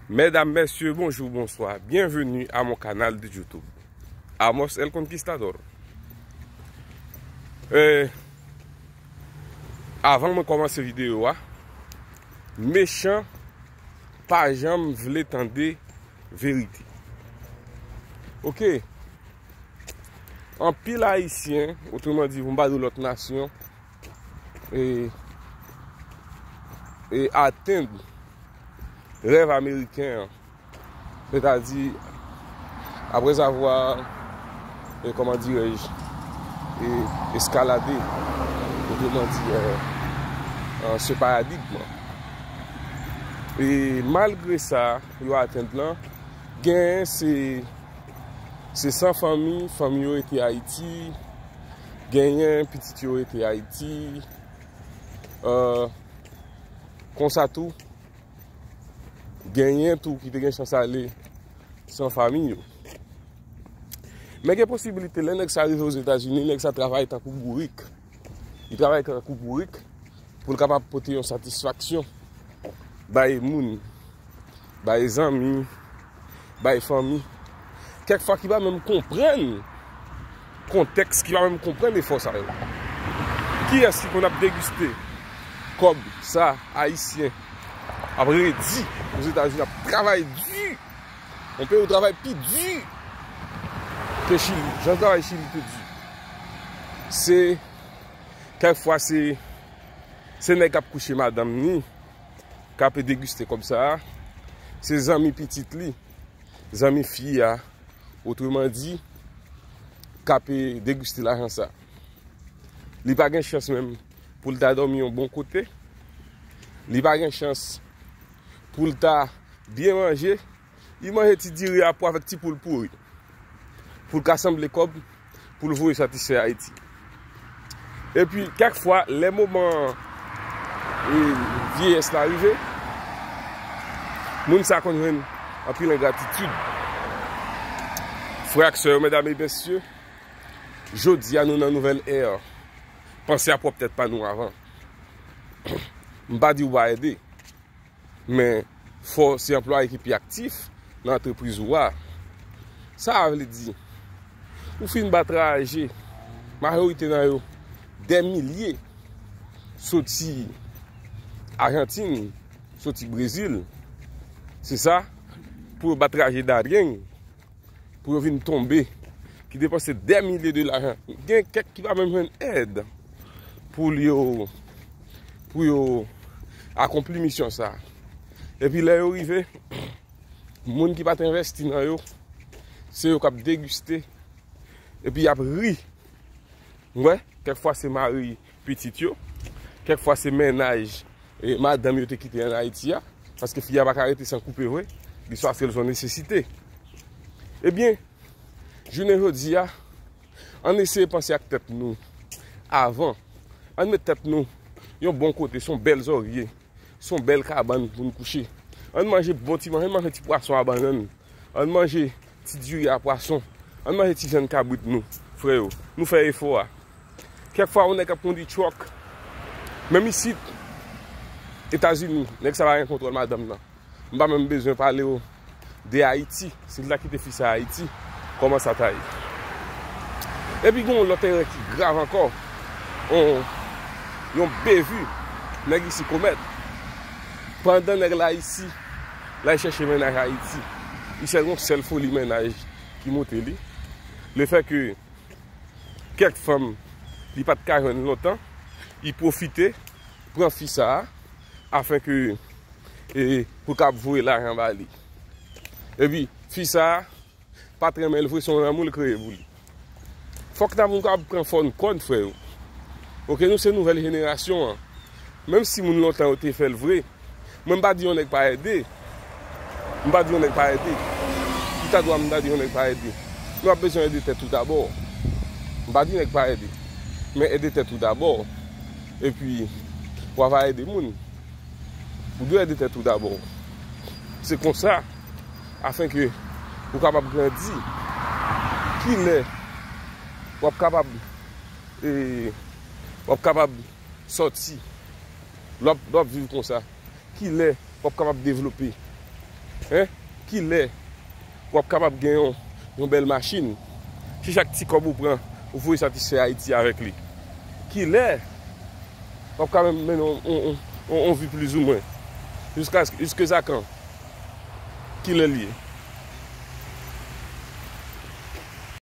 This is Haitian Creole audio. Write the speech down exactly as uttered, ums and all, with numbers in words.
Mesdames, messieurs, bonjour, bonsoir. Bienvenue à mon canal de YouTube. Amos El Conquistador. Euh, avan mwen kòmanse videyo a, mechan pa janm vle tande verite. Ok. Anpil Ayisyen, otreman di, pou m pa di lòt nasyon, e, e atenn rèv ameriken an. Sètadi, aprèzavwa, e, kòman dirèj, e, eskalade, otreman di, e, e, se paradigm. E malgre sa, yo atenn lan, genyen se, se san fanmi, fanmi yo rete Ayiti, genyen pitit yo rete Ayiti, e, konsa tou, genyen tou ki te gen chans ale san fanmi yo. Men gen posibilite, lè nèg sa rive Ozetazini, nèg sa travay tankou bourik. Li travay tankou bourik pou l kapab pote yon satisfaksyon bay moun, bay zanmi, bay fanmi. Kèk fwa ki pa menm konprann kontèks, ki pa menm konprann efò sa yo. Kiyès ki konn ap degiste kòb sa Ayisyen ap redi Ozetazini, ap travay di? Yon peyi ou travay pi di ke Chili. Jan travay Chili te di. Se, kèk fwa se, se nèg k ap kouche madanm ni, k ap degiste kòb sa a. Se zanmi pitit li, zanmi fi a, otreman di, k ap degiste lajan sa. Li pa gen chans menm pou l ta dòmi yon bon kote. Li pa gen chans pou l ta byen manje. Li manje ti diri a pou avèk ti poul pouri. Pou l ka sanble kòb, pou l voye satisfè Ayiti. Epi, kèk fwa, lè moman, e, vyeyès la rive, moun sa konn jwenn anpil engratitid. Frè ak sè yo, medam e mesye, jodi a nou nan nouvèl è. Panse a pwòp tèt pa nou avan. M pa di w pa ede. Men, fò se anplwaye ki pi aktif nan antrepriz ou a. Sa a vle di, ou fin bat raje, majorite nan yo, dè milye, soti Ajantin, soti Brezil, se sa, pou yo bat raje daryeng, pou yo vin tonbe, ki depanse dè milye de lajan. Gen kèk ki pa menm jwenn èd pou yo, pou yo akonpli misyon sa. Epi lè yo rive, moun ki pa t envèsti nan yo, se yo k ap degiste, epi y ap ri. Ou wè, kèk fwa se mari pitit yo, kèk fwa se mennaj, e, madanm yo te kite ann Ayiti a, paske fi a pa ka rete san koupe vre, li swa se l son nesesite. Ebyen, jounen jodi a, ann eseye panse ak tèt nou avan. Ann met tèt nou yon bon kote, se yon bèl zòrye, se yon bèl kabann pou n kouche. Ann manje bon ti manje, ann manje ti pwason a bannann, ann manje ti diri a pwason, ann manje ti vyann kabrit nou, frè yo. Nou fè efò a. Kèk fwa, yon nèg k ap kondi twòk, menm isit, Etazini, nèg sa pa gen kontwòl madanm nan. M pa menm bezwen pale w de Ayiti, si l ta kite fi sa Ayiti, kòman sa ta ye. Epi gen yon lòt erè ki grav ankò, yon, yon bevi nèg isi komèt. Pandan nèg la isi, l al chèche mennaj Ayiti, li sèl yon sèl foli mennaj ki moute li. Lefètke kèk fanm li pa t ka jwenn lontan, li pwofite pran fi sa a, afenke, e, pou l kab voye lajan ba li. Epi, fi sa a pa t renmen l vre, se yon lanmou l kreye pou li. Fòk n ap, nou kab pran fò n kò n, frè yo. Ok, nou se nouvèl jenerasyon an. Menm si moun lontan yo te fè l vre, mwen m pa di yon nèg pa ede. M pa di yon nèg pa ede. Ki ta dwa m ta di yon nèg pa ede? Nou ap bezwen ede tèt ou dabò. M pa di nèg pa ede. Men ede tèt ou dabò. Epi, w a va ede moun. Ou dwe ede tèt ou dabò. Se konsa, afenke ou kapab grandi. Kilè w ap kapab, e, w ap kapab sòti? Lè w ap, lè w ap viv konsa, kilè w ap kapab devlope? Hein? Kilè w ap kapab gen yon, yon bèl machin? Si chak ti kòb ou pran, ou voye satisfè Ayiti avèk li. Kilè w ap kapab mennen yon, yon, yon, yon, yon vi plizoumwen? Jiska, jiske sa kan? Kilè l ye?